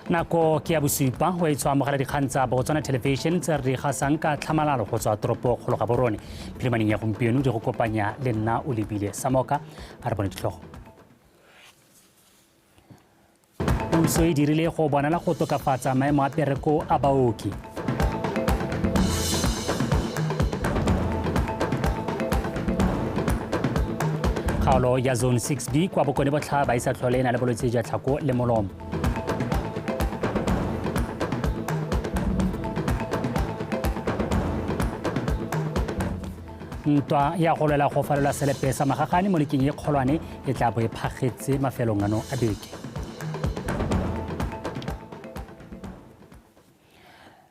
Nako ke ya bosupa go e tshwa amogela dikgang tsa Botswana Television tse re di gasang ka tlhamalalo go tswa toropo kgolo Gaborone. Phirimaneng ya gompieno di go kopanya le nna o lebile Samoka a re bone ditlhogo. Puso e dirile go bonala go tokafatsa maemo a pereko a baoki. Kgaolo ya Zone 6B kwa Bokone Botlhaba e sa tlhole e na le bolwetse jwa tlhako le molomo. Ntwa ya go lwela go falola selepe sa magagane mo lekeng e kgolwane e tla bo e phagetse mafelong ano a beke.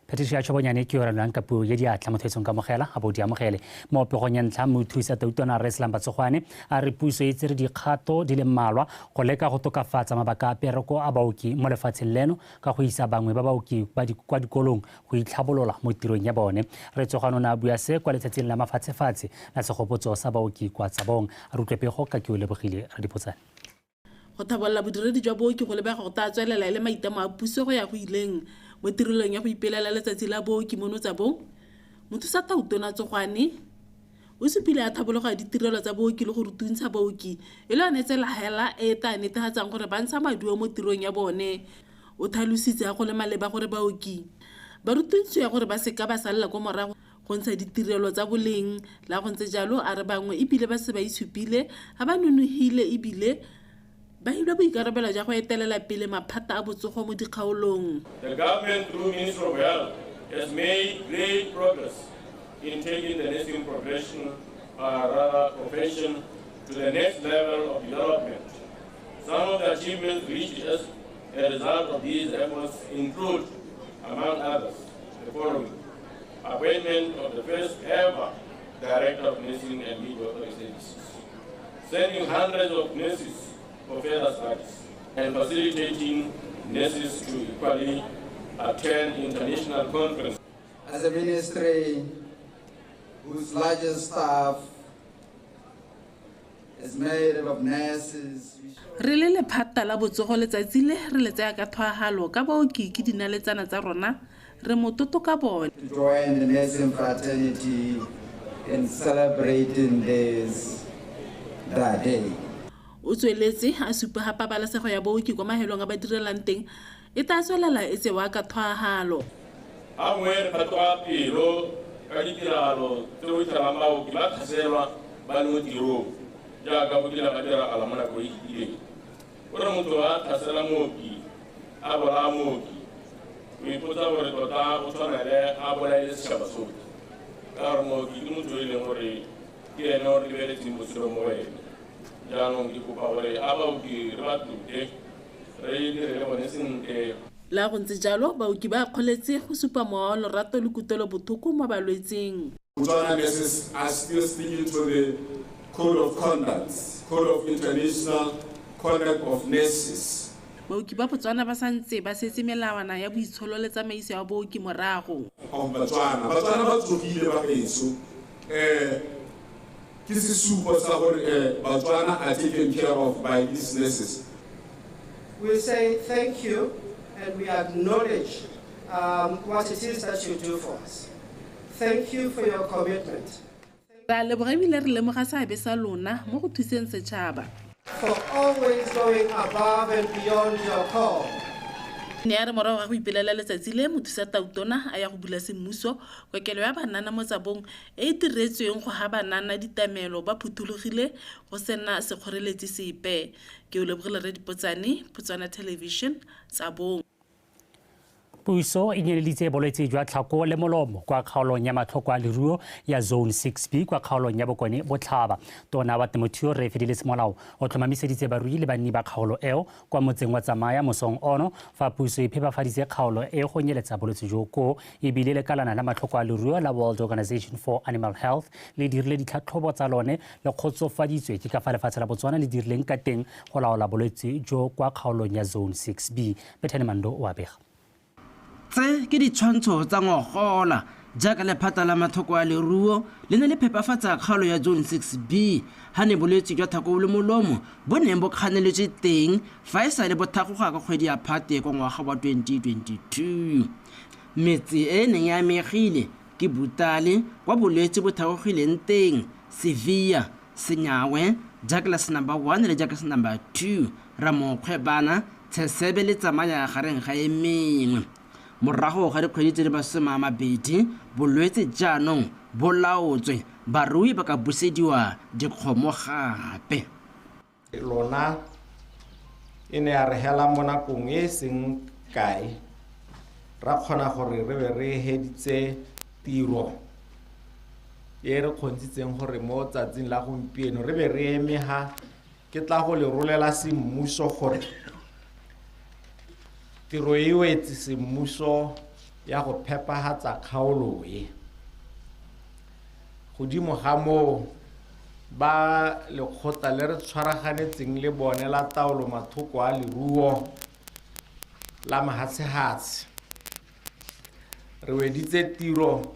Patricia Chobonyane ke yo ranwang ka puo ya diatla motho etsong kamogela a bo di amogele. Mo pegong ya ntlha mothusa tautona Rre Slumber Tsogwane a re puso e tsere dikgato di le mmalwa go leka go tokafatsa mabaka a pereko a baoki mo lefatsheng leno ka go isa bangwe ba baoki kwa dikolong go itlhabolola mo tirong ya bone. Rre Tsogwane o ne a bua se kwa letsatsing la mafatshefatshe la segopotso sa baoki kwa Tsabong. A re utlwe pego ka ke o lebogile Radipotsane. Go thabolola bodiredi jwa booki go lebega go taa tswelela e le maitlamo a puso go ya go ileng. Mo tirelong ya go ipelela letsatsi la booki mono Tsabong, mothusa tautona Tsogwane o supile a thabologo ya ditirelo tsa booki le go rutuntsha baoki e le yone tsela hela e e taa netefatsang gore ba ntsha maduo mo tirong ya bone. O thalositse ha go le maleba gore baoki ba rutuntshiwe gore ba seka ba salela kwa morago go ntsha ditirelo tsa boleng. La go ntse jalo, a re bangwe ebile ba se ba itshupile ga ba nonogile ebile ba hilwe boikarabelo jwa go etelela pele maphata a botsogo mo dikgaolong. The government through Ministry of Health has made great progress in taking the nursing progression, rather profession to the next level of development. Some of the achievements reached as a result of these efforts include, among others, the following: appointment of the first ever Director of Nursing and Midwifery Services, sending hundreds of nurses for further studies, and facilitating nurses to equally attend international conferences. As a ministry whose largest staff is made up of nurses. Re le lephata la botsogo letsatsi le re le tsaya ka tlhoahalo ka baoki ke dinaletsana tsa rona, re mototo ka bone. To join the nursing fraternity in celebrating this day. O tsweletse a supa ga pabalesego ya baoki kwa mahelong a ba direlang teng e tla tswelela e tsewa ka tlhoahalo. A nngwe re phatoga pelo ka ditiragalo tse o fitlhelang baoki ba tlhaselwa ba le mo tirong jaaka go kile ga diragala mo nako e fetileng. O re motho a tlhasela mooki, a bolaya mooki, o ipotsa gore tota o tshwana le a bolaile setšhaba sotlhe, ka gore mooki ke motho yo e leng gore ke ene o re lebeletseng botshelo mo go ene. Jaanong ke kopa gore a baoki re ba tlotle, re dire le bone sentle. Le go ntse jalo, baoki ba akgoletse go supa mowa wa lorato le kutlwelobotlhoko mo balwetseng. Botswana nurses are still sticking to the code of conduct, code of international conduct of nurses. Baoki ba Botswana ba santse ba setse melawana ya boitsholo le tsamaiso ya booki morago. Of Botswana. Batswana ba tsogile ba gaetsho. Ke sesupo sa gore Batswana are taken care of by these nurses. We say thank you and we acknowledge what it is that you do for us. Thank you for your commitment. Re a leboga ebile re lemoga seabe sa lona mo go thuseng setšhaba. For always going above and beyond your call. Ne ya re morago ga go ipelela letsatsi le, mothusa tautona a ya go bula semmuso kokelo ya banana mo Tsabong e e diretsweng go ha banana ditamelo ba phuthologile go sena sekgoreletsi sepe. Ke o lebogile Rre Dipotsane, Botswana Television, Tsabong. Puso e nyeleditse bolwetse jwa tlhako le molomo kwa kgaolong ya matlhoko a leruo ya Zone 6B kwa kgaolong ya Bokone Botlhaba. Tona wa Temothuo Rre Fidelis Molao o tlhomamiseditse barui le banni ba kgaolo eo kwa motseng wa Tsamaya mosong ono fa puso e phepafaditse kgaolo e go nyeletsa bolwetse jo koo, ebile lekalana la matlhoko a leruo la World Organization for Animal Health le dirile ditlhatlhobo tsa lone le kgotsofaditswe ke ka fa lefatshe la Botswana le dirileng ka teng go laola bolwetse jo kwa kgaolong ya Zone 6B. Bethany Mando o a bega. Tse ke ditshwantsho tsa ngogola. Jaaka lephata la mathoko a leruo le ne le phepafatsa kgaolo ya Zone 6B ha ne bolwetse jwa tlhako le molomo bo neng bo kganeletswe teng fa e sale bo thagoga ka kgwedi ya Phate kwa ngwaga wa 2022. Metse e e neng e amegile ke Butale kwa bolwetse bo thagogileng teng, Sevilla, Senyawe, Douglas number 1 le Douglas number 2, Ramokgwebana, Tshesebe le Tsamaya gareng ga e mengwe. Morago ga dikgwedi tse di 20, bolwetse jaanong bo laotswe, barui ba ka busediwa dikgomo gape. Lona e ne ya re hela mo nakong e e seng kae, ra kgona gore re be re heditse tiro e re kgontshitseng gore mo tsatsing la gompieno re be re eme ha ke tla go le rolela semmuso gore tiro e wetse semmuso ya go phepagatsa kgaolo e. Godimo ga moo ba lekgotla le re tshwaraganetseng le bone la taolo mathoko a leruo la mahatshehatshe, re weditse tiro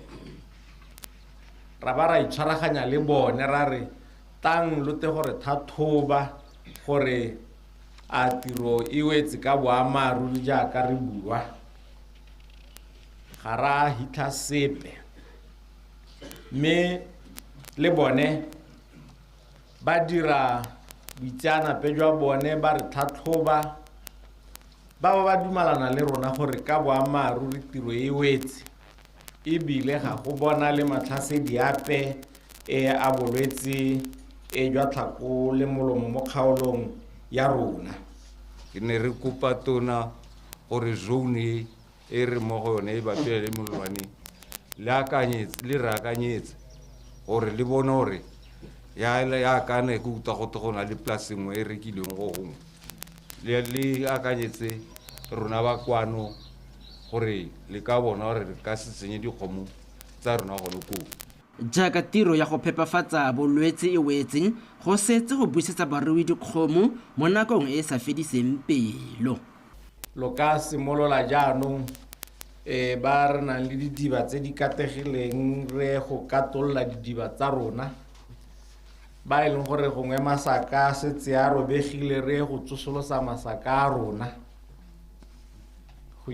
ra ba ra itshwaraganya le bone ra re tang lo te gore thathoba gore a tiro e wetse ka boammaaruri jaaka re bua, ga ra hitlha sepe. Mme le bone ba dira boitseanape jwa bone ba re tlhatlhoba, ba ba dumalana le rona gore ka boammaaruri tiro e wetse, ebile ga go bona le matlhasedi ape e a bolwetse e jwa tlhako le molomo mo kgaolong ya rona. Ke ne re kopa tona gore zone e re mo go yone e bapile le molelwane le akanyetse, le re akanyetse gore le bone gore ya kana ke utlwa gote go na le polase nngwe e rekilweng go gongwe, le akanyetse rona ba kwano gore le ka bona gore re ka se tsenye dikgomo tsa rona gone koo. Jaaka tiro ya go phepafatsa bolwetse e wetse, go setse go busetsa barui dikgomo mo nakong e e sa fediseng pelo. Lo ka simolola jaanong ba re nang le didiba tse di kategileng re go katolola didiba tsa rona, ba e leng gore gongwe masaka a setse a robegile re go tsosolosa masaka a rona go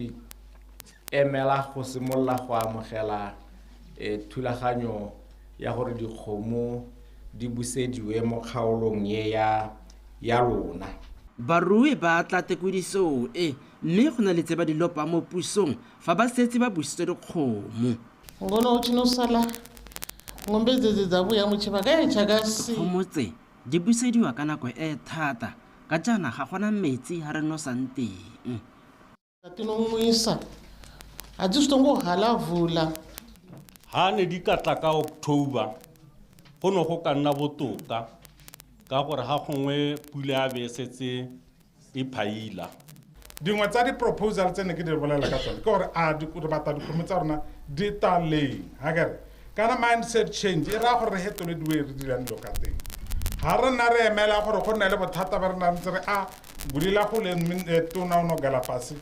emela go simolola go amogela thulaganyo ya gore dikgomo di busediwe mo kgaolong e ya lona. Barui ba tla tekodiso e, mme go na le tse ba di lopang mo pusong fa ba setse ba busitse dikgomo. Ngono o tshinosala ngombe dzedze dza vhuya mutshivha e tshakasi. Dikgomo tse di busediwa ka nako e thata ka jaana ga gona metsi ha re nosang teng. Tinongwisa a dzi zwi ngo halavula. Ha ne di ka tla ka October go ne go ka nna botoka ka gore ga gongwe pula ya be setse e phaila. Dingwe tsa di-proposal tse ne ke di bolela ka tsone ke gore a re batla dikgomo tsa rona di ta leng, ha ke re kana mindset change e raya gore re hetole diwe re dirang dilo ka teng. Ga re nna re emela gore go nne le bothata ba re nna ntse re a bodila go le tona o no gala fase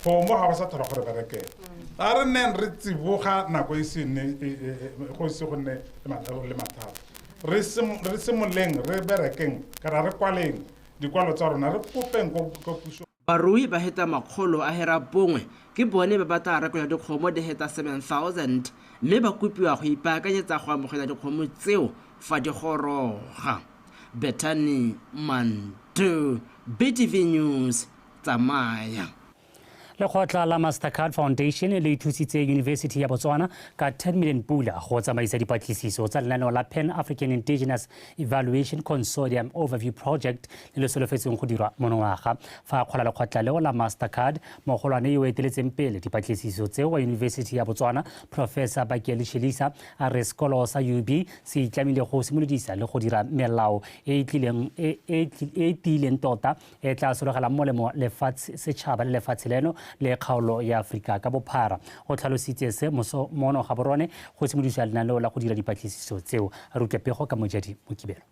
kgomo ga ba sa tlhola gore berekela. A re nneng re tsiboga nako e se nne go se go nne le mathata, re simololeng re berekeng kana re kwaleng dikwalo tsa rona re kopeng ko puso. Barui ba heta 900 ke bone ba ba tla rekola dikgomo di heta 7000 mme ba kopiwa go ipaakanyetsa go amogela dikgomo tseo fa di goroga. Bethany Mandu, BTV News, Tsamaya. Lekgotla la Mastercard Foundation le ithusitse University ya Botswana ka 10 million pula go tsamaisa dipatlisiso tsa lenaneo la Pan African Indigenous Evaluation Consortium Overview Project le le solofetsweng go dirwa monongwaga. Fa a kgola lekgotla leo la Mastercard, mogolwane yo o eteletseng pele dipatlisiso tseo wa University ya Botswana, Professor Bakeli Shelisa, a re sekolo sa UB se itlamile go simolodisa le go dira melao e e tiileng tota e tla sologelang molemo lefatshe setšhaba le lefatshe leno le kgaolo ya Afrika ka bophara. Go tlhalositse se mono Gaborone go simolodisa lenaneo la go dira dipatlisiso tseo. A re utlwe pego ka Mojadi Mokibelo.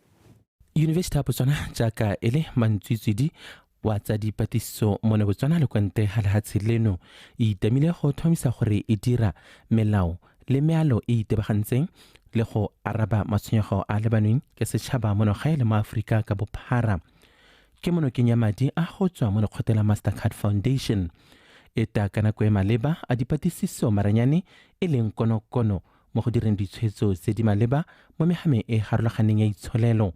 University ya Botswana jaaka e le mantswitswidi wa tsa dipatlisiso mo Botswana le kwa ntle ga lehatshe leno e itamile go tlhomamisa gore e dira melao le mealo e itebagantseng le go araba matshwenyego a lebanweng ke setšhaba mo nagae le mo Aforika ka bophara. Ke monokeng ya madi a go tswa mo lekgotla la Mastercard Foundation. E ta ka nako e maleba a dipatlisiso maranyane e leng konokono mo go direng ditshwetso tse di maleba mo mehameng e harologaneng ya itsholelo.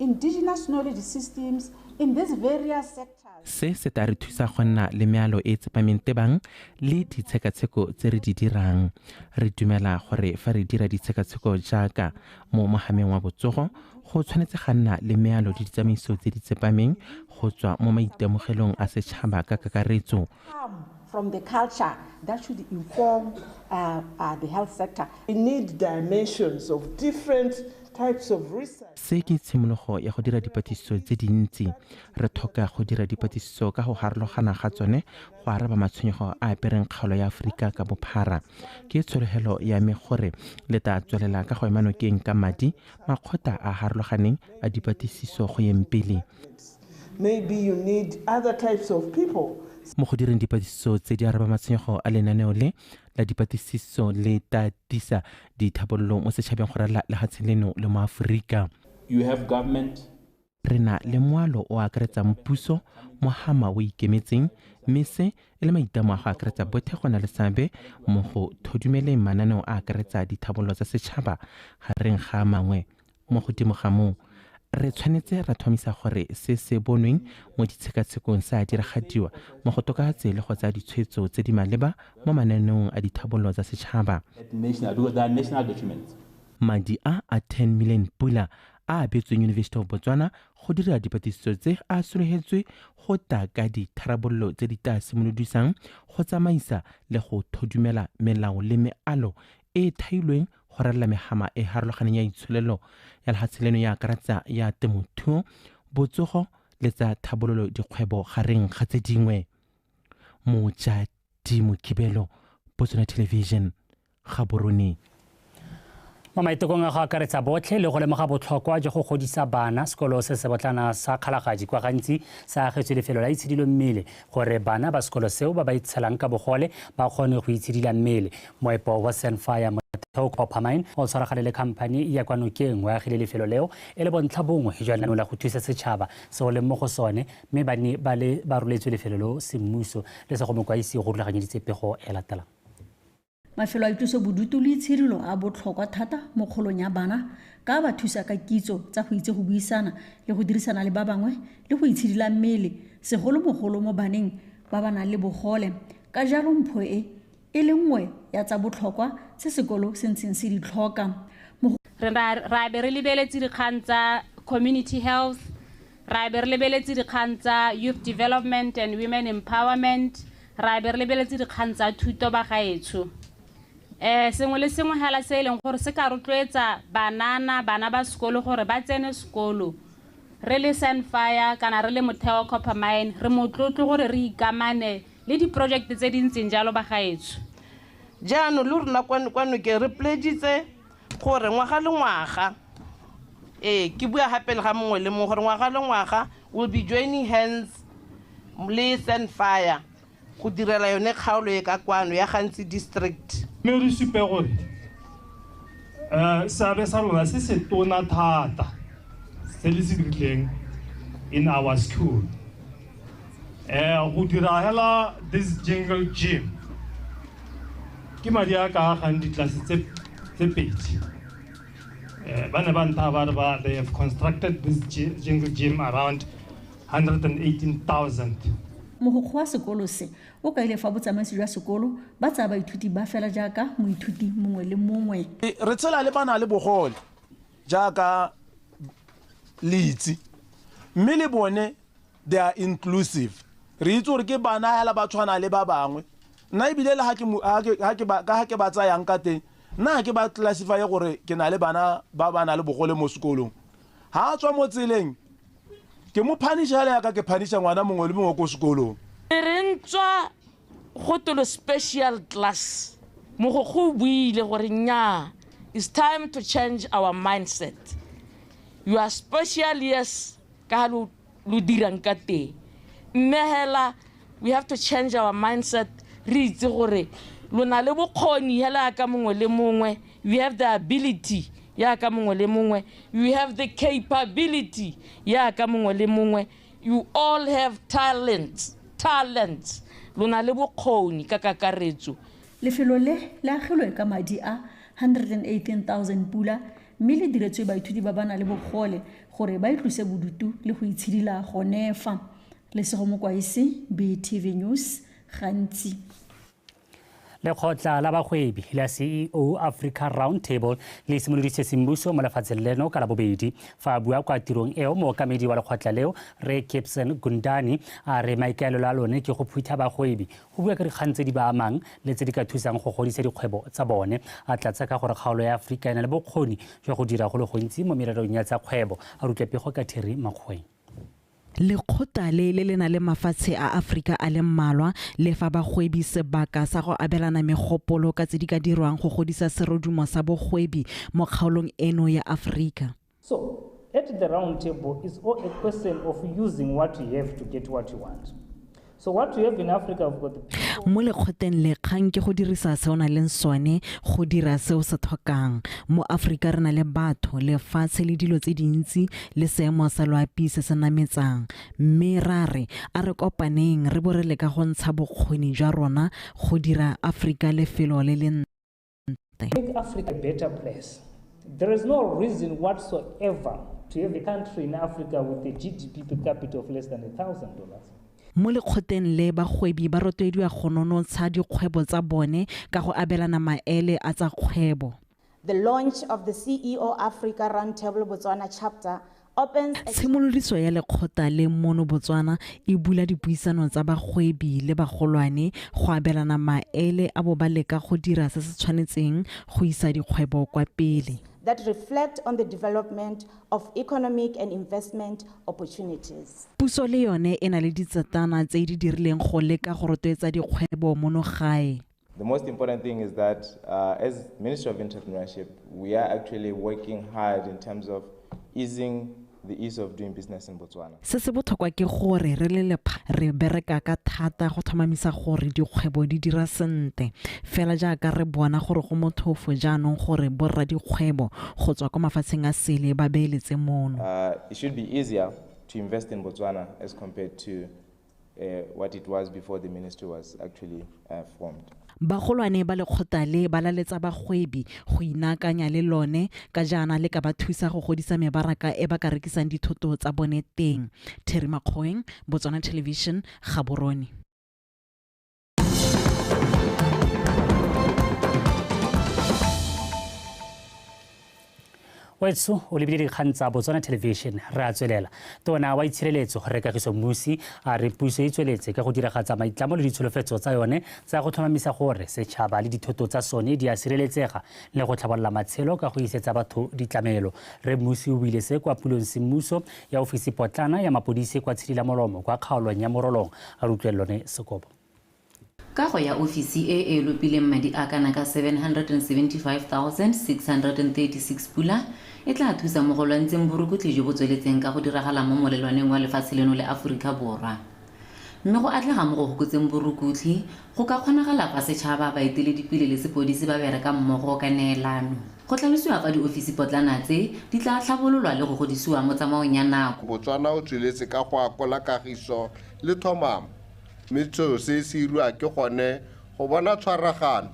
Indigenous knowledge systems in these various sectors. Se se tla re thusa go nna le mealo e tsepameng tebang le ditshekatsheko tse re di dirang. Re dumela gore fa re dira ditshekatsheko jaaka mo mohameng wa botsogo, go tshwanetse ga nna le mealo le ditsamaiso tse di tsepameng go tswa mo maitemogelong a setšhaba ka kakaretso. From the culture that should inform the health sector. We need dimensions of different types of research. Se ke tshimologo ya go dira dipatlisiso tse dintsi. Re tlhoka go dira dipatlisiso ka go harologana ga tsone go araba matshwenyego a apereng kgaolo ya Aforika ka bophara. Ke tshologelo ya me gore le tla tswelela ka go ema nokeng ka madi makgotla a harologaneng a dipatlisiso go yeng pele. Maybe you need other types of people. Mo go direng dipatlisiso tse di araba matshwenyego a lenaneo le la dipatlisiso le tatisa dithabololo mo setšhabeng go ralala lefatshe leno le mo Aforika. You have government. Re na le moalo o akaretsang puso, mohama o ikemetseng, mme se e le maitlamo a go akaretsa botlhe go na le seabe mo go thodumeleng mananeo a akaretsa dithabololo tsa setšhaba gareng ga a mangwe. Mo godimo ga moo, re tshwanetse ra tlhomamisa gore se se bonweng mo ditshekatshekong se a diragadiwa mo go tokafatse le go tsaya ditshwetso tse di maleba mo mananeong a dithabololo tsa setšhaba. Madi a a 10 million pula a abetsweng University of Botswana go dira dipatlisiso tse a sologetswe go tla ka ditharabololo tse di tla simolodisang go tsamaisa le go thodumela melao le mealo e thailweng go ralala mehama e harologaneng ya itsholelo ya lefatshe leno ya akaretsa ya temothuo, botsogo le tsa thabololo dikgwebo gareng ga tse dingwe. Mojadi Mokibelo, Botswana Television, Gaborone. Mo maitekong a go akaretsa botlhe le go lemoga botlhokwa jwa go godisa bana, sekolo se se botlana sa Kgalagadi kwa gantsi sa agetswe lefelo la itshidilo mmele gore bana ba sekolo seo ba ba itshelang ka bogole ba kgone go itshidila mmele. Moepo wa Sandfire Motheo Copper Mine o tshwaragane le khamphani ya kwa nokeng o agile lefelo leo e le bontlha bongwe jwa lenaneo la go thusa setšhaba seo leng mo go sone, mme ba ne ba roletswe lefelo leo semmuso. Le se go mokwaisi go rulaganyeditse pego e latelang. Mafelo a itlosobodutu le itshidilo a botlhokwa thata mo kgolong ya bana ka ba thusa ka kitso tsa go itse go buisana le go dirisana le ba bangwe le go itshidila mmele, segolobogolo mo baneng ba ba nang le bogole. Ka jalo mpho e e le nngwe ya tsa botlhokwa se sekolo se ntseng se di tlhoka. Re ra be re lebeletse dikgang tsa community health, ra be re lebeletse dikgang tsa youth development and women empowerment, ra be re lebeletse dikgang tsa thuto ba gaetsho. Sengwe le sengwe hela se e leng gore se ka rotloetsa banana bana ba sekolo gore ba tsene sekolo. Re le Sandfire kana re le Motheo Copper Mine re motlotlo gore re ikamane le di-project tse di ntseng jalo ba gaetsho. Jaanong le rona kwa nokeng re pleditse gore ngwaga le ngwaga, ke bua gape le ga mongwe le mongwe gore ngwaga le ngwaga will be joining hands le Sandfire go direla yone kgaolo e ka kwano ya Gantsi district. Mme re supe gore seabe sa rona se se tona thata se le se dirileng in our school. Go dira hela this jungle gym ke madi a ka agang ditlase tse pedi. Ba ne ba ntha ba re ba they have constructed this jungle gym around 118,000. Mogokgo wa sekolo se o kaile fa botsamaisi jwa sekolo ba tsaya baithuti ba fela jaaka moithuti mongwe le mongwe. Re tshela le bana le bogole jaaka le itse, mme le bone they are inclusive. Re itse gore ke bana hela ba tshwana le ba bangwe. Nna ebile le ha ke ba tsayang ka teng, nna ke ba classify gore ke na le bana ba ba na le bogole mo sekolong. Ha a tswa mo tseleng ke mo punish-a le yaka ke punish-a ngwana mongwe le mongwe ko sekolong. Re ntswa go tolo special class, mogokgo o buile gore nnyaa, it's time to change our mindset. You are special, yes, ka lo dirang ka teng, mme hela we have to change our mindset. Re itse gore Lo na le bokgoni hela ka mongwe le mongwe. You have the ability ya ka mongwe le mongwe. You have the capability ya ka mongwe le mongwe. You all have talents. Talents. Lo na le bokgoni ka kakaretso. Lefelo le le agilwe ka madi a 118,000 pula mme le diretswe baithuti ba ba nang le bogole gore ba itlose bodutu le go itshidila gone fa. Lesego Mokwaisi, BTV News, Gantsi. Lekgotla la bagwebi la CEO Africa Roundtable le simoloditse semmuso mo lefatsheng leno ka Labobedi. Fa a bua kwa tirong eo, mookamedi wa lekgotla leo, Rre Gibson Gundani, a re maikaelelo a lone ke go phutha bagwebi go bua ka dikgang tse di ba amang le tse di ka thusang go godisa dikgwebo tsa bone. A tlatsa ka gore kgaolo ya Aforika e na le bokgoni jwa go dira go le gontsi mo mererong ya tsa kgwebo. A re utlwe pego ka Terry Makgoeng. Lekgotla le le na le mafatshe a Aforika a le mmalwa le fa bagwebi sebaka sa go abelana megopolo ka tse di ka dirwang go godisa serodumo sa bogwebi mo kgaolong eno ya Aforika. So, at the round table, it's all a question of using what you have to get what you want. So what we have in Africa, we've got the people. Mo lekgoteng le kgang ke go dirisa se o nang le sone go dira se o se tlhokang. Mo Aforika re na le batho, lefatshe le dilo tse dintsi le seemo sa loapi se se nametsang. Mme ra re a re kopaneng re bo re leka go ntsha bokgoni jwa rona go dira Aforika lefelo le le ntle. Make Africa a better place. There is no reason whatsoever to have a country in Africa with a GDP per capita of less than $1,000. Mo lekgoteng le bagwebi ba rotloediwa go nonotsha dikgwebo tsa bone ka go abelana maele a tsa kgwebo. The launch of the CEO Africa Roundtable Botswana chapter opens a Tshimolodiso ya lekgotla le mono Botswana e bula dipuisano tsa bagwebi le bagolwane go abelana maele a bo ba leka go dira se se tshwanetseng go isa dikgwebo kwa pele. that reflect on the development of economic and investment opportunities. Puso le yone e na le ditsetana tse di dirileng go leka go rotloetsa dikgwebo mono gae. The most important thing is that as Ministry of Entrepreneurship, we are actually working hard in terms of easing the ease of doing business in Botswana. Se se botlhokwa ke gore re le lepha re bereka ka thata go tlhomamisa gore dikgwebo di dira sentle. Fela jaaka re bona gore go motlhofo jaanong gore borra dikgwebo go tswa kwa mafatsheng a sele ba beeletse mono. It should be easier to invest in Botswana as compared to what it was before the ministry was actually formed. Bagolwane ba lekgotla le ba laletsa bagwebi go inaakanya le lone ka jaana le ka ba thusa go godisa mebaraka e ba ka rekisang dithoto tsa bone teng. Terry Makgoeng, Botswana Television, Gaborone. Wetso o lebile dikgang tsa Botswana Television re a tswelela. Tona wa itshireletso Rre Kagiso Mmusi a re puso e tsweletse ka go diragatsa maitlamo le ditsholofetso tsa yone tsa go tlhomamisa gore setšhaba le dithoto tsa sone di a sireletsega le go tlhabolola matshelo ka go isetsa batho ditlamelo. Rre Mmusi o buile se kwa pulong semmuso ya ofisi potlana ya mapodisi kwa Tshidila-Molomo kwa kgaolong ya Morolong. A re utlwe lone Sekobo. Kago ya ofisi e e lopileng madi a kana ka 775,636 pula e tla thusa mo go lwantsheng borukutlhi jo bo tsweletseng ka go diragala mo molelwaneng wa lefatshe leno le Aforika Borwa. Mme go atlega mo go fokotseng borukutlhi go ka kgonagala fa setšhaba, baeteledipele le sepodisi ba bereka mmogo ka neelano. Go tlhalosiwa fa diofisi potlana tse di tla tlhabololwa le go godisiwa mo tsamaong ya nako. Botswana o tsweletse ka go akola kagiso le tlhomamo, mme seo se se iriwa ke gone go bona tshwaragano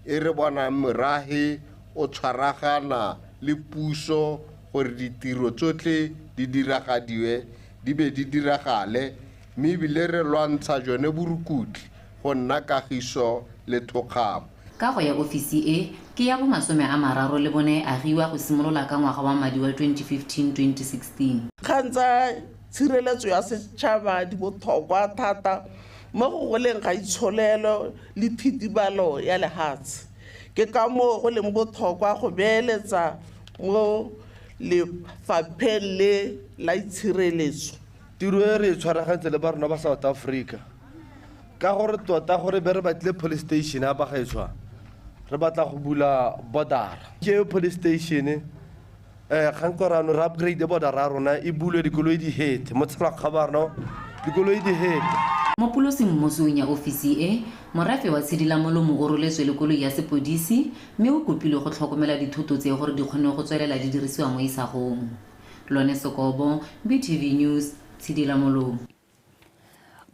e re bonang morafe o tshwaragana le puso gore ditiro tsotlhe di diragadiwe di be di diragale, mme ebile re lwantsha jone borukutlhi go nna kagiso le thokgamo. Kago ya ofisi e ke ya bo 34 e agiwa go simolola ka ngwaga wa madi wa 2015-2016. Kgang tsa tshireletso ya setšhaba di botlhokwa thata mo go goleng ga itsholelo le thitibalo ya lehatshe. Ke ka moo go leng botlhokwa go beeletsa mo lefapheng le la itshireletso. Tiro e re e tshwaragantse le ba rona ba South Africa ka gore tota gore be re batlile police station ya bagaetshwa, re batla go bula border. Ke police station kgang re upgrade border ya rona e bulwe dikoloi di hete mo tshelakgabarno dikoloi di hete. Mo pulosemmusong ya ofisi e, morafe wa Tshidilamolomo o roletswe le koloi ya sepodisi mme o kopilwe go tlhokomela dithoto tse gore di kgone go tswelela di dirisiwa mo isagong. Lone Sekobo, BTV News, Tshidilamolomo.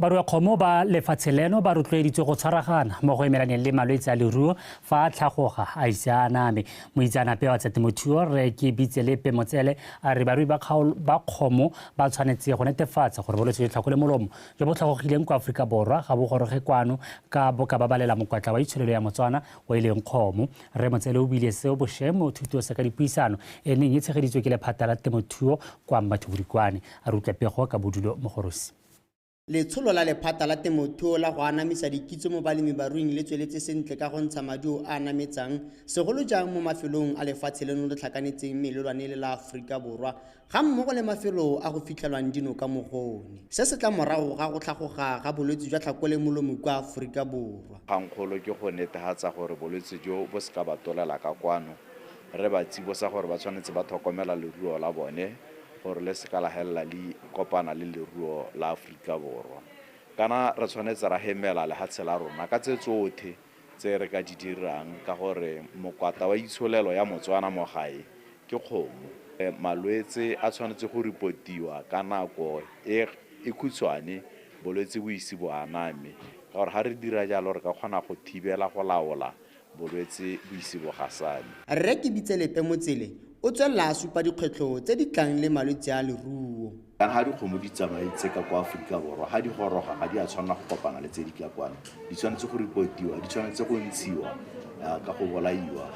Baruakgomo ba lefatshe leno ba rotloeditswe go tshwaragana mo go emelaneng le malwetse a leruo fa a tlhagoga a ise a aname. Moitseanape wa tsa temothuo Rre Kebitselepe Motsele a re barui ba kgomo ba tshwanetse go netefatsa gore bolwetse jwa tlhako le molomo jo bo tlhagogileng kwa Aforika Borwa ga bo goroge kwano ka bo ka babalela mokwatla wa itsholelo ya Motswana o e leng kgomo. Rre Motsele o buile seo bosheng mo thutong ka dipuisano e neng e tshegeditswe ke lephata la temothuo kwa Mmathubudukwane. A re utlwa pego ka Bodulo Mogorosi. Letsholo la lephata la temothuo la go anamisa dikitso mo balemibaruing le tsweletse sentle ka go ntsha maduo a a nametsang, segolo jang mo mafelong a lefatshe leno le tlhakanetseng melelwane le la Aforika Borwa ga mmogo le mafelo a go fitlhelwang dinoka mo go one. Se se tla morago ga go tlhagoga ga bolwetse jwa tlhako le molomo kwa Aforika Borwa. Kgangkgolo ke go netefatsa gore bolwetse jo bo se ka ba tolela ka kwano, re ba tsibosa gore ba tshwanetse ba tlhokomela leruo la bone gore le se ka la helela le kopana le leruo la Aforika Borwa. Kana re tshwanetse ra hemela lehatshe la rona ka tse tsotlhe tse re ka di dirang ka gore mokwata wa itsholelo ya Motswana mo gae ke kgomo. Malwetse a tshwanetse go repotiwa ka nako e khutshwane bolwetse bo ise bo aname, ka gore ga re dira jalo re ka kgona go thibela go laola bolwetse bo ise bo gasame. Rre Kebitselepe Motsele o tswelela a supa dikgwetlho tse di tlang le malwetse a leruo. Kana ga dikgomo di tsamaetse ka kwa Aforika Borwa, ga di goroga ga di a tshwanela go kopana le tse di ka kwano. Di tshwanetse go repotiwa, di tshwanetse go ntshiwa ka go bolaiwa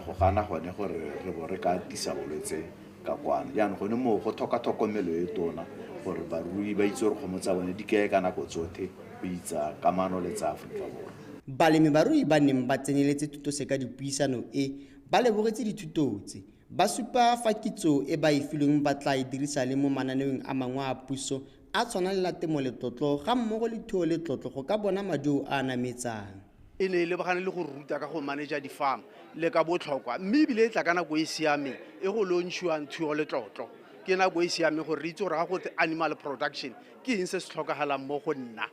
go gana gone gore re bo re ka atisa bolwetse ka kwano. Jaanong gone moo go tlhoka tlhokomelo e tona gore barui ba itse gore kgomo tsa bone di kae ka nako tsotlhe go itsa kamano le tsa Aforika Borwa. Balemibarui ba neng ba tseneletse thutoseka dipuisano e ba lebogetse dithuto tse, ba supa fa kitso e ba e filweng ba tla e dirisa le mo mananeong a mangwe a puso a tshwana le la temo letlotlo ga mmogo le thuo letlotlo go ka bona maduo a a nametsang. E ne e lebagane le go ruta ka go manager di-farm le ka botlhokwa, mme ebile e tla ka nako e siameng e go launchiwang thuo letlotlo. Ke nako e siameng gore re itse gore ga go animal production ke eng se se tlhokagalang mo go nna.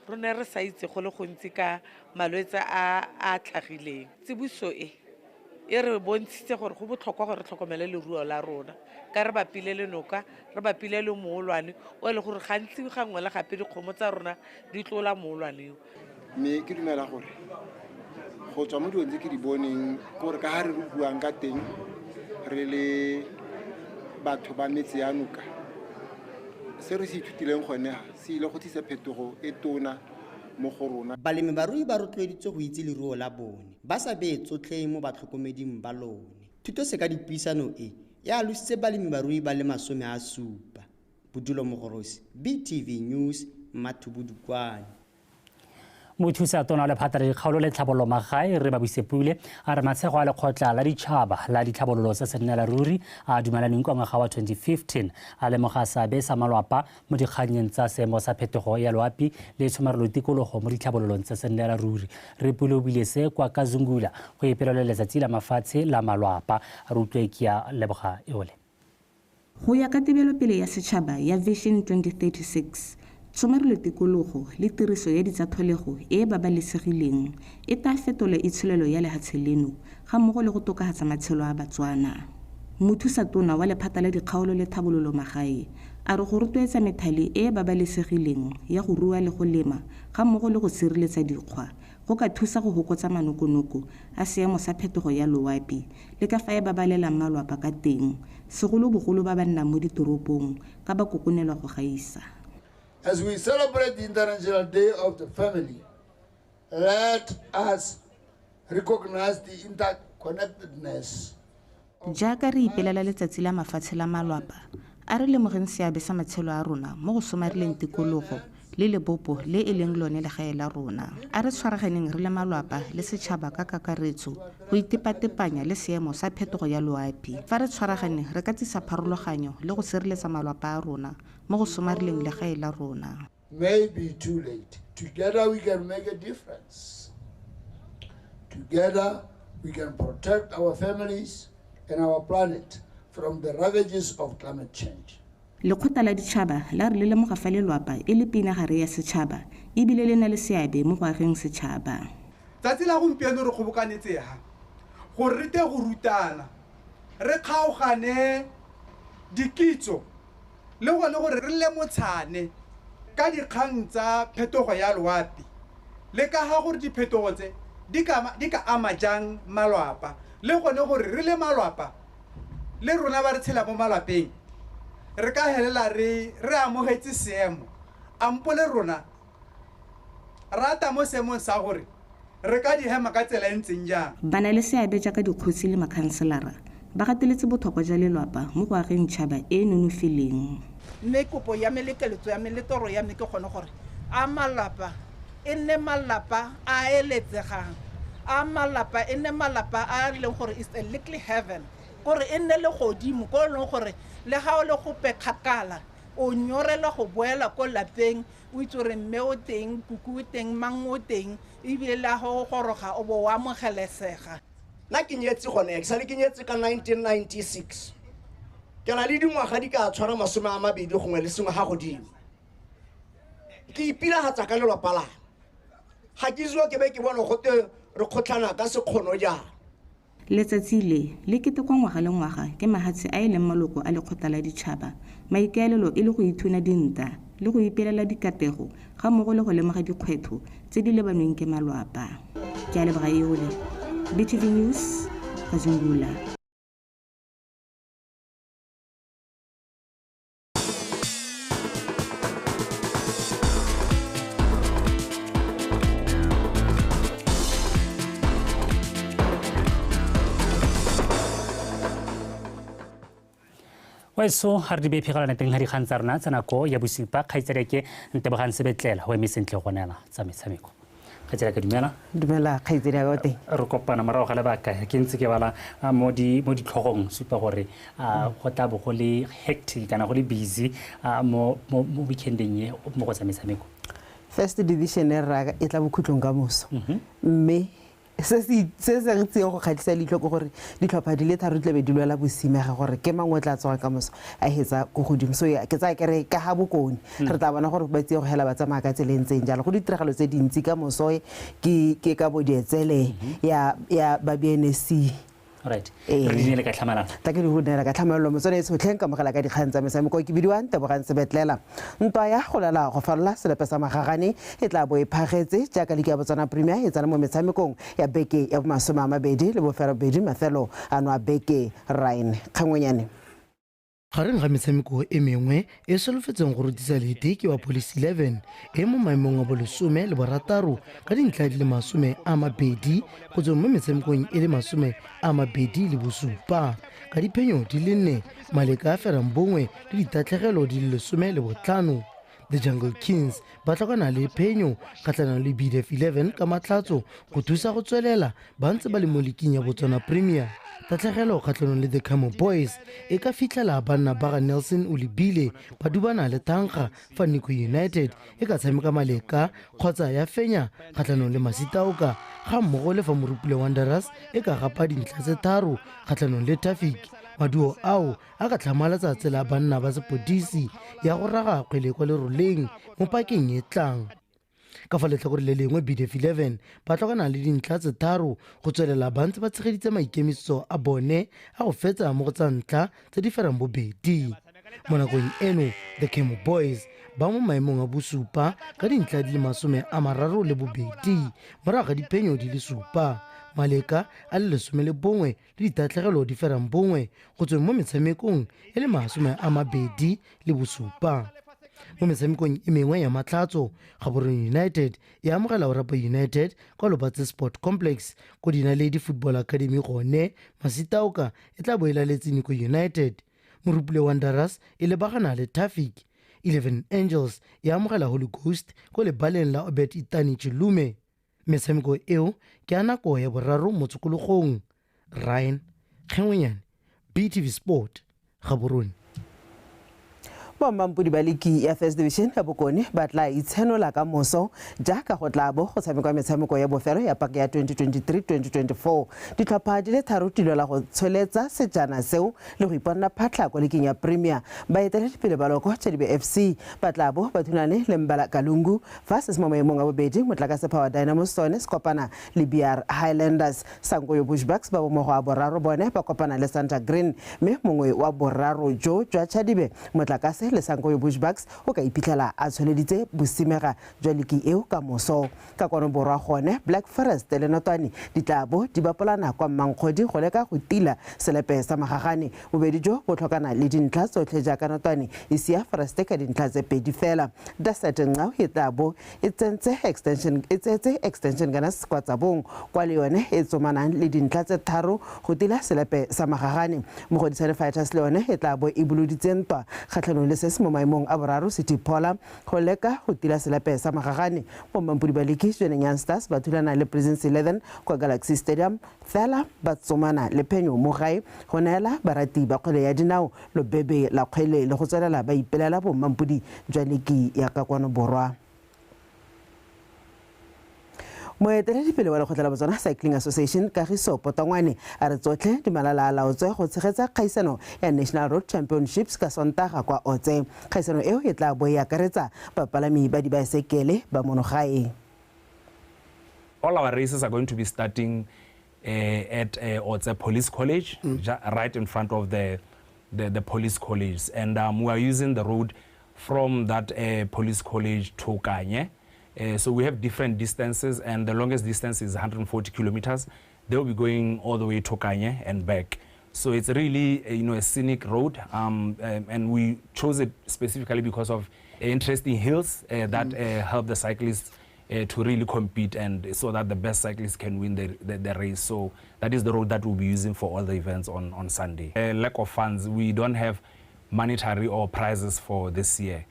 Re ne re sa itse go le gontsi ka malwetse a a tlhagileng. Tsiboso e re bontshitse gore go botlhokwa gore re tlhokomele leruo la rona ka re bapile le noka, re bapile le moolwane o e le gore gantsi gangwe le gape dikgomo tsa rona di tlola moolwane o. Mme ke dumela gore go tswa mo dilong tse ke di boneng ke gore ka ga re buang ka teng re le batho ba metse ya noka, se re se ithutileng gone ga se ile go tlisa phetogo e tona mo go rona. Balemibarui ba rotloeditswe go itse leruo la bone, ba sa beye tsotlhe mo batlhokomeding ba lone. Thutoseka dipuisano e e alositse balemibarui ba le 70. Bodulo Mogorosi, BTV News, Mmathubudukwane. Mothusa tona wa lephata la dikgaolo le tlhabololo magae Rre Mabuse Pule a re matshego a lekgotla la ditšhaba la ditlhabololo tsa sennela ruri a dumelaneng kwa ngwaga wa 2015 a lemoga seabe sa malwapa mo dikgannyeng tsa seemo sa phetogo ya loapi le tshomarelo tikologo mo ditlhabololong tsa sennela ruri. Rre Pule o buile se kwa Kazungula go ipelela letsatsi la mafatshe la malwapa. A re utlwe ke a leboga eole. Go ya ka tebelopele ya setšhaba ya Vision 2036, tshomarelo tikologo le tiriso ya ditsatlholego e e babalesegileng e tla fetola itsholelo ya lehatshe leno ga mmogo le go tokafatsa matshelo a Batswana. Mothusa tona wa lephata la dikgaolo le tlhabololo magae a re go rotloetsa methale e e babalesegileng ya go rua le go lema ga mmogo le go sireletsa dikgwa go ka thusa go hokotsa manokonoko a seemo sa phetogo ya loapi le ka fa e babalelang malwapa ka teng, segolobogolo ba ba nnang mo ditoropong ka ba kokonelwa go gaisa. As we celebrate the International Day of the Family, let us recognize the interconnectedness. Jaaka re ipelela letsatsi la mafatshe la malwapa, a re lemogeng seabe sa matshelo a rona mo go somareleng tikologo le lebopo le e leng lone legae la rona. A re tshwaraganeng re le malwapa le setšhaba ka kakaretso go itepatepanya le seemo sa phetogo ya loapi. Fa re tshwaragane re ka tsisa pharologanyo le go sireletsa malwapa a rona mo go somareleng legae la rona. May be too late. Together we can make a difference. Together we can protect our families and our planet from the ravages of climate change. Lekgotla la Ditšhaba la re le lemoga fa lelwapa e le pinagare ya setšhaba ebile le na le seabe mo go ageng setšhaba. Tsatsi la gompieno re kgobokanetse ha gore re te go rutana, re kgaogane dikitso le gone gore re lemotshane ka dikgang tsa phetogo ya loapi le ka ga gore diphetogo tse di ka ama jang malwapa, le gone gore re le malwapa le rona ba re tshela mo malwapeng re ka helela re amogetse seemo ampo le rona rata mo seemong sa gore re ka di hema ka tsela e ntseng jang. Ba na le seabe jaaka dikgosi le makhanselara ba gateletse botlhokwa jwa lelwapa mo go ageng tšhaba e e nonofileng. Mme kopo ya me le keletso ya me le toro ya me ke gone gore a malapa e nne malapa a eletsegang, a malapa e nne malapa a leng gore is a little heaven, gore e nne le godimo ko e leng gore le ga o le gope kgakala o nyorela go boela ko lapeng, o itse gore mme o teng, kuku o teng, mang o teng, ebile le go goroga o bo o amogelesega. Nna ke nyetse gone, ke sale ke nyetse ka 1996. Ke na le dingwaga di ka tshwara 20 gongwe le sengwe ga godimo. Ke ipilagatsa ka lelwapa la me. Ga ke isiwa ke be ke bone gote re kgotlhana ka sekgono jang. Letsatsi le le ketekwa ngwaga le ngwaga ke mahatshe a e leng maloko a Lekgotla la Ditšhaba, maikaelelo e le go ithuna dinta le go ipelela dikatego ga mmogo le go lemoga dikgwetlho tse di lebanweng ke malwapa. Ke a leboga Eole, BTV News, Kazungula. Weso ga re di bephegelana teng ga dikgang tsa rona tsa nako ya bosupa. Kgaitsadi ke Ntebogang Sebetlela o eme sentle go neela tsa metshameko. Kgaitsadi ka dumela. Dumela kgaitsadi ya teng. Re kopana morago ga lebaka ke ntse ke bala mo ditlhogong supa gore go tla bo go le hectic kana go le busy mo weekendeng e mo go tsa metshameko. First division e rra e tla bokhutlong ka moso. Mme se se re tseng go kgatlhisa leitlho ke gore ditlhopha di le tharo di tlabe di lwela bosimega gore ke mangwe o tla tsoga ka moso a hetsa ko godimo. So ke tsaya kere ka ga bokone re tla bona gore ba tseye go hela ba tsamaya ka tsela e ntseng jalo. Go ditiragalo tse dintsi ka moso ke ka bo dietsele ya ba BNSC. Right. Re di neele ka tlhamalalo. Tla ke di go neela ka tlhamalalo motswana e tshotlheng ka mogela ka dikgang tsa metshameko ke bidiwa Ntebogang Sebetlela. Ntwa ya go lwela go falola selepe sa magagane e tla bo e phagetse jaaka liki ya Botswana Premier e tsena mo metshamekong ya beke ya bo 28 mafelo ano a beke. Ryan Kgangwenyane. Gareng ga metshameko e mengwe e solofetseng go rotisa lete ke wa Police 11 e mo maemong a bo 16 ka dintlha di le 20 go tsweng mo metshamekong e le 27 ka diphenyo di le 4, maleka a ferang bongwe le ditatlhegelo di le 15. The Jungle Kings ba tlhokana le phenyo kgatlhanong le BDF 11 ka matlhatso go thusa go tswelela ba ntse ba le mo liking ya Botswana Premier. Tatlhegelo kgatlhanong le The Camo Boys e ka fitlhela banna ba ga Nelson Olebile ba dubana le thankga fa Nico United e ka tshameka maleka kgotsa ya fenya kgatlhanong le Masitaoka ga mmogo le fa Morupule Wanderers e ka gapa dintlha tse 3 kgatlhanong le Traffic. Maduo ao a ka tlhamalatsa tsela ya banna ba sepodisi ya go raga kgwele kwa leroleng mo pakeng e tlang. Ka fa letlhakore le lengwe BDF 11 ba tlhokana le dintlha tse 3 go tswelela ba ntse ba tshegeditse maikemisetso a bone a go fetsa mo go tsa ntlha tse di ferang bobedi. Mo nakong eno The Camo Boys ba mo maemong a bosupa ka dintlha di le 32 morago ga diphenyo di le 7, maleka a le 11 le ditatlhegelo di ferang bongwe go tsweng mo metshamekong e le 27. Mo metshamekong e mengwe ya matlhatso, Gaborone United e amogela Orapa United kwa Lobatse Sport Complex. Ko Dinaledi Football Academy gone Masitaoka e tla bo e laletse Nico United. Morupule Wanderers e lebagana le Traffic. 11 Angels e amogela Holy Ghost ko lebaleng la Obed Itani Chilume. Metshameko eo ke ya nako ya 3 mo tshokologong. Ryan Kgengwenyane, BTV Sport, Gaborone. Bommampodi ba liki ya First Division ya Bokone ba tla itshenola ka moso jaaka go tla bo go tshamekwa metshameko ya bofelo ya paka ya 2023-2024. Ditlhopha di le tharo di lwela go tsholetsa sejana seo le go iponna phatlha kwa liking ya Premier. Baeteledipele ba loko Chadibe FC ba tla bo ba thulane le Mbala Kalungu, fa se se mo maemong a bobedi Motlakase Power Dynamos sone se kopana le BR Highlanders. Sankoyo Bushbucks ba bomogo a boraro bone ba kopana le Santa Green, mme mongwe wa boraro jo jwa Chadibe, Motlakase le Sankoyo Bushbucks o ka iphitlhela a tsholeditse bosimega jwa liki eo ka moso. Ka kwano borwa gone, Black Forest le Notwane di tla bo di bapolana kwa Mmankgodi go leka go tila selepe sa magagane. Bobedi jo bo tlhokana le dintlha tsotlhe jaaka Notwane e sia Forest ka dintlha tse pedi fela. Desert Ncao e tla bo e tsentse extension e tsetse Extension Gunners kwa Tsabong, kwa le yone e tsomanang le dintlha tse tharo go tila selepe sa magagane. Mogoditshane Fighters le yone e tla bo e boloditse ntwa kgatlhanong le se se mo maemong a boraro City Pola go leka go tila selepe sa magagane. Bommampodi ba liki Jwaneng Young Stars ba thulana le Prisons 11 kwa Galaxy Stadium, fela ba tsomana le phenyo mo gae go neela barati ba kgwele ya dinao lobebe la kgwele le go tswelela ba ipelela bommampodi jwa liki ya ka kwano borwa. Moeteledipele wa lekgotla la Botswana Cycling Association Kagiso Potongwane a re tsotlhe di malala a laotswe go tshegetsa kgaisano ya National Road Championships ka Sontaga kwa Otse. Kgaisano eo e tla bo e akaretsa bapalami ba dibaesekele ba monogae. All our races are going to be starting at Otse Police College, right in front of the police college. And we are using the road from that police college to Kanye. So we have different distances, and the longest distance is 140 kilometers. They will be going all the way to Kanye and back. So it's really a scenic road, and we chose it specifically because of interesting hills that help the cyclists to really compete, and so that the best cyclists can win the race. So that is the road that we'll be using for all the events on Sunday. Lack of funds, we don't have monetary or prizes for this year.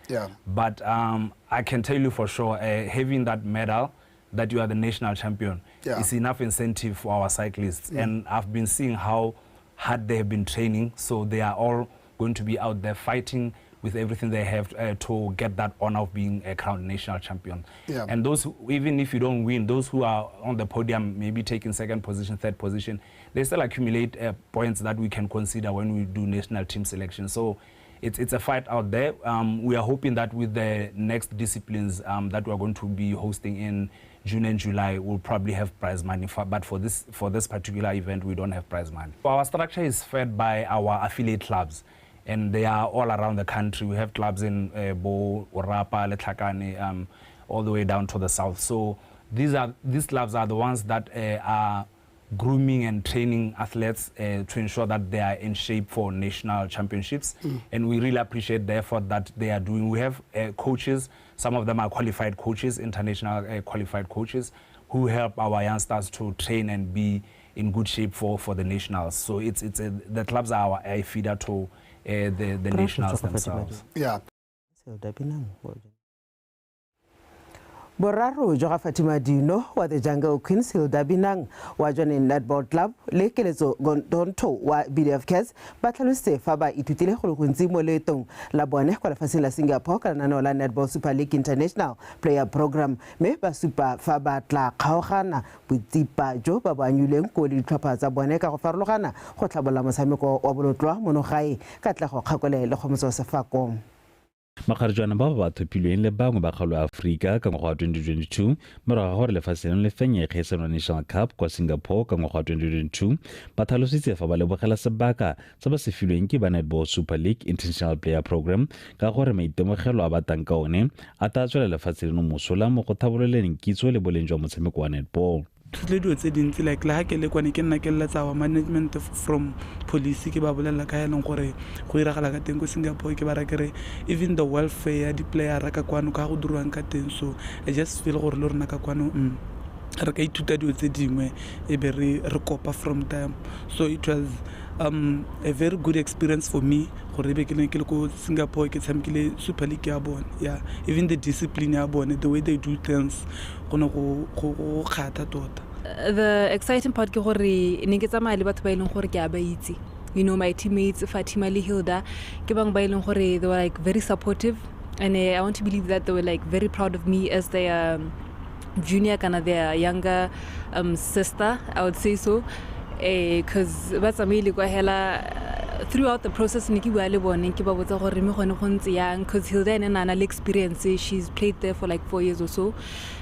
But I can tell you for sure, having that medal, that you are the national champion, is enough incentive for our cyclists. And I've been seeing how hard they have been training, so they are all going to be out there fighting with everything they have to get that honor of being a crowned national champion. And those who, even if you don't win, those who are on the podium, maybe taking second position, third position, they still accumulate points that we can consider when we do national team selection. So it's a fight out there. We are hoping that with the next disciplines that we are going to be hosting in June and July, we'll probably have prize money. But for this particular event, we don't have prize money. Our structure is fed by our affiliate clubs, and they are all around the country. We have clubs in Bo, Orapa, Letlhakane, all the way down to the south. So these clubs are the ones that are grooming and training athletes to ensure that they are in shape for national championships. And we really appreciate the effort that they are doing. We have coaches, some of them are qualified coaches, international qualified coaches, who help our youngsters to train and be in good shape for the nationals. So the clubs are a feeder to the nationals themselves. Boraro jwa ga Fatima Dino wa the Jungle Queens, Hilda Binang wa Jwaneng Netball Club le Keletso Gondonto wa BDF Cats ba tlhalositse fa ba ithutile go le gontsi mo leetong la bone kwa lefatsheng la Singapore ka lenaneo la Netball Super League International Player Program, mme ba supa fa ba tla kgaogana botsipa jo ba bo anyuleng ko le ditlhopha tsa bone ka go farologana go tlhabolola motshameko wa bolotlwa mono gae. Katlego Kgakole le Kgomotso Sefako. Makgarejwana bao ba thopilweng le bangwe ba kgaolo ya Aforika ka ngwaga wa 2022 morago ga gore lefatshe leno le fenye kgaisano National Cup kwa Singapore ka ngwaga wa 2022 ba tlhalositse fa ba lebogela sebaka se ba se filweng ke ba Netball Super League International Player Program ka gore maitemogelo a ba tang ka one a tla tswela lefatshe leno mosola mo go tlhabololeng kitso le boleng jwa motshameko wa netball. Thutile dilo tse dintsi, like le ha ke le kwane ke nna ke leletsa our management from police, ke ba bolelela ka e leng gore go iragala ka teng ko Singapore, ke ba ra kere even the welfare ya di-player ka kwano ka go dirwang ka teng. So I just feel gore le rona ka kwano re ka ithuta dilo tse dingwe e be re kopa from them. So it was a very good experience for me gore e be ke le ko Singapore ke tshamekile Super League ya bone. Yeah, even the discipline ya bone, the way they do things, go ne go kgatha tota. The exciting part ke gore ne ke tsamaya le batho ba e leng gore ke a ba itse. My teammates Fatima le Hilda, ke bang ba e leng gore they were like very supportive, and I want to believe that they were like very proud of me as their junior, kana their younger sister, I would say so, because ba tsamaile kwa hela throughout the process ne ke bua le bone, ke ba botsa gore mme gone go ntse yang, because Hilda ene na na le experience, she's played there for like 4 years or so,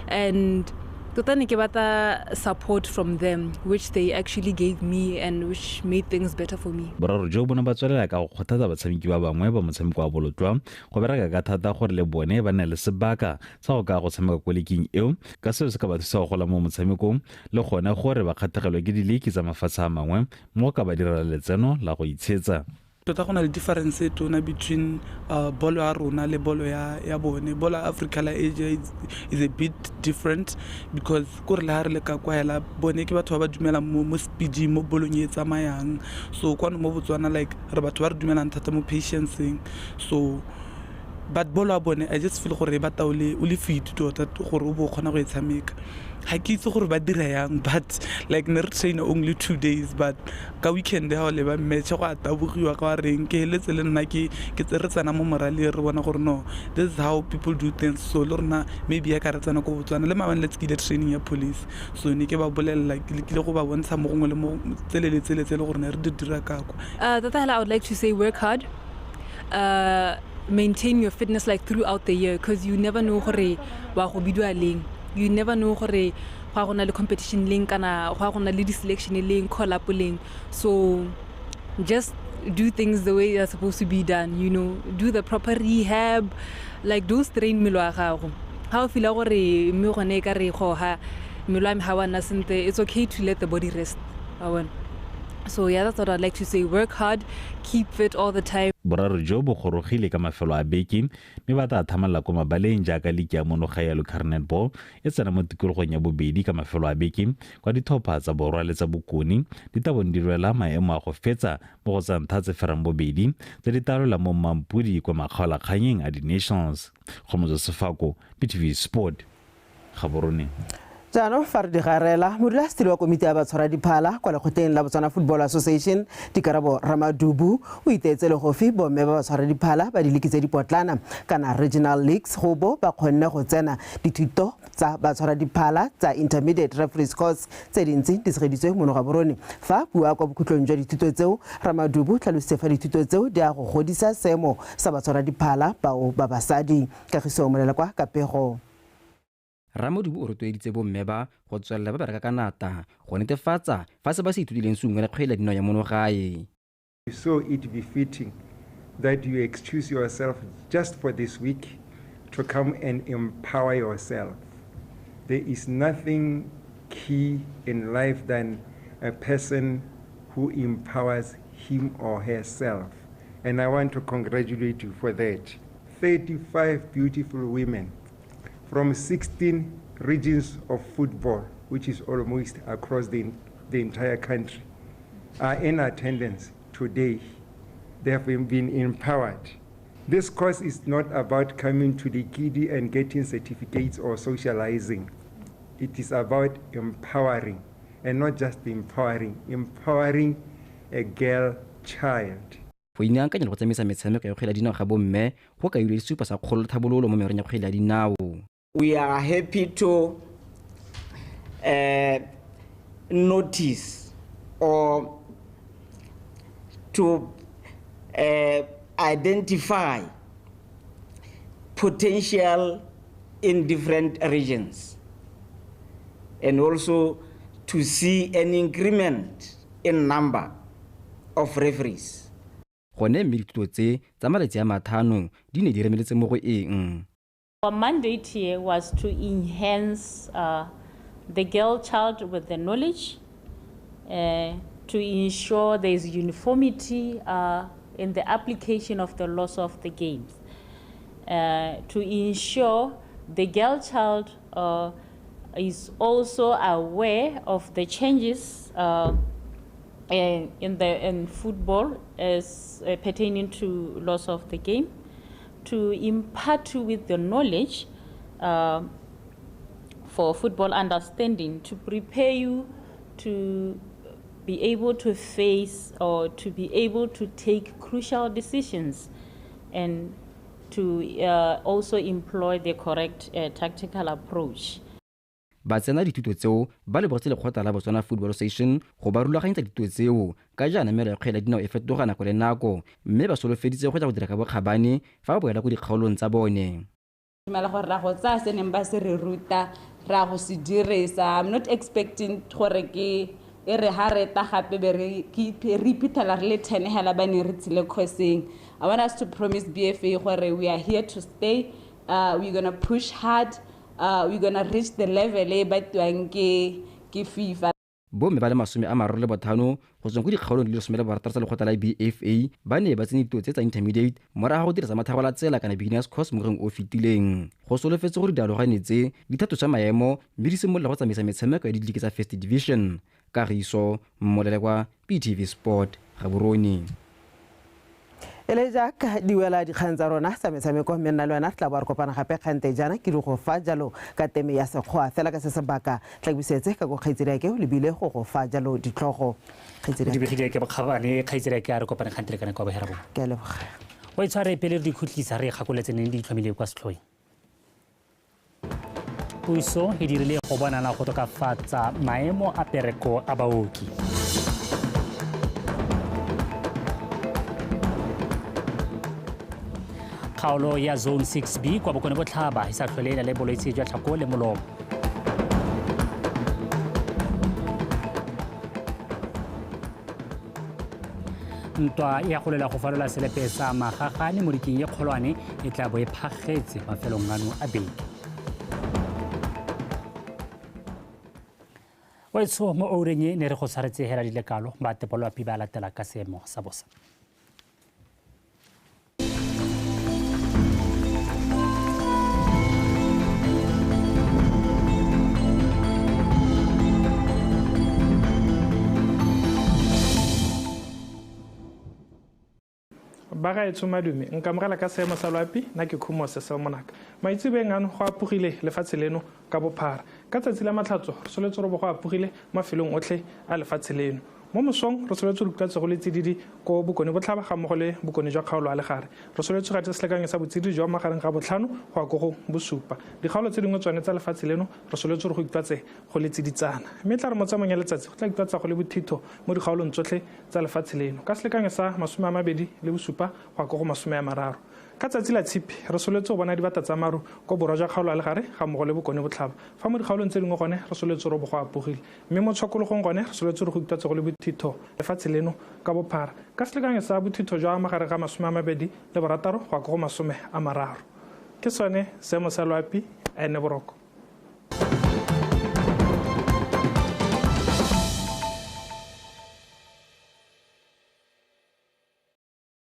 and tota ne ke batla support from them, which they actually gave me and which made things better for me. Boraro jo bo ne ba tswelela ka go kgothatsa batshameki ba bangwe ba motshameko wa bolotloa go bereka ka thata gore le bone ba nne le sebaka sa go ka go tshameka ko leking eo, ka seo se ka ba thusa go gola mo motshamekong le gone gore ba kgatlhegelwe ke diliki tsa mafatshe a mangwe mo ka ba direla letseno la go itshetsa. Tota go na le difference e tona between bolo ya rona le bolo ya bone. Bolo ya Africa la Asia is a bit different because ko re le ha re le ka kwa hela bone ke batho ba ba dumelang mo speed mo bolong e tsamayang. So kwano mo Botswana like re batho ba re dumelang thata mo patience-eng. So but bolo ya bone I just feel gore e batla o le fit tota gore o bo kgona go e tshameka. Ga ke itse gore ba dira yang, but like ne re train only 2 days, but ka weekend ha o leba match go a tabogiwa ka reng ke heletse le nna ke tse re tsena mo morale re bona gore no, this is how people do things. So le rona maybe ya ka re tsena ko Botswana le maabane let's ke training ya police, so ne ke ba bolelela ke lekile go ba bontsha mo gongwe le mo tsele le tsele tsele gore ne re di dira ka kwa. Tota hela I would like to say work hard, maintain your fitness like throughout the year, because you never know gore wa go bidiwa leng. You never know gore go go na le competition leng kana go go na le di-selection leng, call up leng. So just do things the way they're supposed to be done, you know. Do the proper rehab, like don't strain mmele wa gago. Ha o feel gore mme gone e ka re goga mmele wa me ha wa nna sentle, it's okay to let the body rest. So yeah, that's what I'd like to say. Work hard, keep fit all the time. Boraro jo bo gorogile ka mafelo a beke mme ba tla thamalla ko mabaleng jaaka liki ya monoga ya Lucar Netball e tsena mo tikologong ya bobedi ka mafelo a beke kwa ditlhopha tsa borwa le tsa bokone di tla bong di lwela maemo a go fetsa mo go tsa ntlha tse ferang bobedi tse di tla lwela mo Mampudi kwa makgaolakganyeng a di-Nations. Kgomotso Sefako, BTV Sport, Gaborone. Jaanong fa re digarela, modulasetilo wa komiti ya batshwaradiphala kwa lekgotleng la Botswana Football Association Dikarabo Ramadubu o iteetse legofi bomme ba batshwaradiphala ba diliki tse dipotlana kana regional leagues go bo ba kgonne go tsena dithuto tsa batshwaradiphala tsa intermediate referees course tse dintsi di tshegeditswe mono Gaborone. Fa bua kwa bokhutlong jwa dithuto tseo, Ramadubu tlhalositse fa dithuto tseo di a go godisa seemo sa batshwaradiphala bao ba basadi. Kagiso Molela kwa Kapego. Ramodubu o rotloeditse bomme ba go tswelela ba bereka ka nata go netefatsa fa se ba se ithutileng se ungwela kgwele ya dinao ya mono gae. So it befitting that you excuse yourself just for this week to come and empower yourself. There is nothing key in life than a person who empowers him or herself. And I want to congratulate you for that. 35 beautiful women from 16 regions of football, which is almost across the entire country, are in attendance today. They have been empowered. This course is not about coming to the kiddie and getting certificates or socializing. It is about empowering, and not just empowering, empowering a girl child. Go ineakanya le go tsamaisa metshameko ya kgwele ya dinao ga bomme go kailwe sesupo sa kgolo le tlhabololo mo mererong ya kgwele ya dinao. We are happy to notice or to identify potential in different regions, and also to see an increment in number of referees. Gone mme dithuto tse tsa malatsi a mathano di ne di remeletse mo go eng. Our mandate here was to enhance the girl child with the knowledge, to ensure there is uniformity in the application of the laws of the games, to ensure the girl child is also aware of the changes in football as pertaining to laws of the game, to impart you with the knowledge for football understanding, to prepare you to be able to face or to be able to take crucial decisions and to also employ the correct tactical approach. Ba tsena dithuto tseo ba lebogetse lekgotla la Botswana Football Association go ba rulaganyetsa dithuto tseo ka jaana melao ya kgwele ya dinao e fetoga nako le nako, mme ba solofeditse go tla go dira ka bokgabane fa ba boela ko dikgaolong tsa bone. Dumela gore ra go tsaya se neng ba se re ruta, ra go se dirisa. I'm not expecting gore ke e re ha re ta gape be re iphitlhela re le 10 hela ba ne re tsile courseng. I want us to promise BFA gore we are here to stay. We're going to push hard. We're going to reach the level e batliwang ke FIFA. Bomme ba le 35 go tsweng ko dikgaolong di le 16 tsa lekgotla la BFA ba ne ba tsene dituto tse tsa intermediate morago ga go dirisa mathagola tsela kana beginners course mo ngwageng o fetileng. Go solofetse gore dialogane tse di tlhatlosa maemo mme di simolola go tsamaisa metshameko ya diliki tsa First Division. Kagiso Mmolelekwa, BTV Sport, Gaborone. Ele jaaka di wela dikgang tsa rona tsa metshameko, mme nna le wena re tla bo re kopana gape kgante jaana ke di go fa jalo ka teme ya sekgowa fela ka se sebaka tla busetse ka go kgaitsedi ke o lebile go go fa jalo ditlhogo. Kgaitsedi di begile ke bokgabane, kgaitsedi ke a re kopane kgante le kana kwa bohera bo. Ke a leboga. O itshware pele re di khutlisa re gakoletse neng di itlhomile kwa setlhoeng. Puso e dirile go bonana go tokafatsa maemo a pereko a baoki. Kgaolo ya Zone 6B kwa Bokone Botlhaba e sa tlhole e na le bolwetse jwa tlhako le molomo. Ntwa ya go lwela go falola selepe sa magagane mo diking e kgolwane e tla bo e phagetse mafelong ano a beke. Wetso mo oureng e ne re go tshwaretse hela dilekalo ba tepoloapi ba latela ka seemo sa bosa. Ba gaetsho madume, nkamogela ka seemo sa loapi, nna ke Khumo Seselmonaka. Maitsebeng ano go apogile lefatshe leno ka bophara. Ka tsatsi la matlhatso re soletse robo go apogile mafelong otlhe a lefatshe leno. Mo mosong re soletse re utlwatse go le tsididi ko Bokone Botlhaba ga mmogo le Bokone jwa kgaolo a legare. Re soletse ga selekanyo sa botsididi jwa magareng ga 5 go ya ko go 7. Dikgaolo tse dingwe tsone tsa lefatshe leno re soletse re go utlwatse go le tsiditsana. Mme tla re mo tsamaong ya letsatsi go tla utlwatsa go le bothitho mo dikgaolong tsotlhe tsa lefatshe leno ka selekanyo sa 27 go ya ko go 30. Ka tsatsi la tshipi re soletse go bona dibata tsa maru ko borwa jwa kgaolo a legare ga mmogo le Bokone Botlhaba. Fa mo dikgaolong tse dingwe gone re soletse robo go apogile, mme mo tshokologong gone re soletse re go utlwatse go le bothitho lefatshe leno ka bophara ka selekanyo sa bothitho jwa magare ga 26 go ya ko go 30. Ke sone seemo sa loapi, a ene boroko.